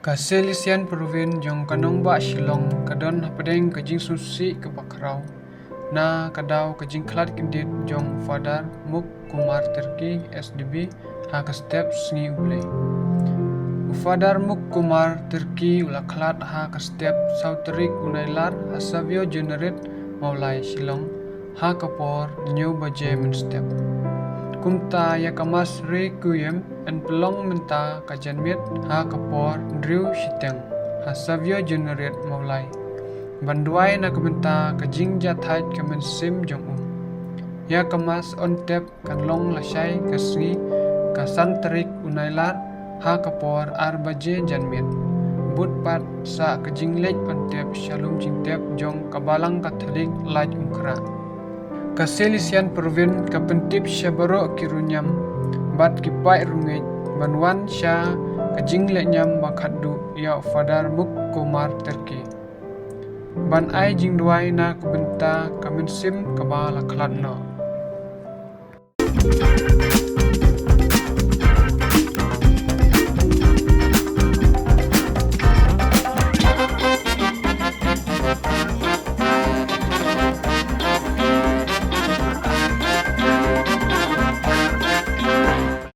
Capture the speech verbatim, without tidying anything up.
Ka Salesian Province jong ka nongbah Shillong ka don hapdeng ka jingsngewsih kaba khraw na ka daw ka jingkhlad kyndit jong Father Muk Kumar Tirki, S D B, ha ka step Sngi U Blei. U Father Muk Kumar Tirki u la khlad ha ka step saw tarik u Nailar ha Savio Generate, Mawlai, Shillong, ha ka por hynñiew baje mynstep. Kumta ïa ka Mass Requiem yn pynlong mynta ka janmiet ha ka por hynriew shiteng ha Savio Generate, Mawlai, ban duwai na ka bynta ka jingjahthait ka mynsiem jong u. Ïa ka Mass on tep kan long lashai ka sngi ka san tarik u Nailar ha ka por ar baje janmiet, bud pat sa ka jingleit on tep sha lum jingtep jong ka Balang Katholik Laitumkhrah. Ka Salesian Province ka pyntip sha baroh ki riewniam bad ki paid riewngeit ban wan sha ka jinglehniam bakhatduh ïa u Father Muk Kumar Tirki, ban ai jingduwai na ka bynta ka mynsiem kaba la khlad noh.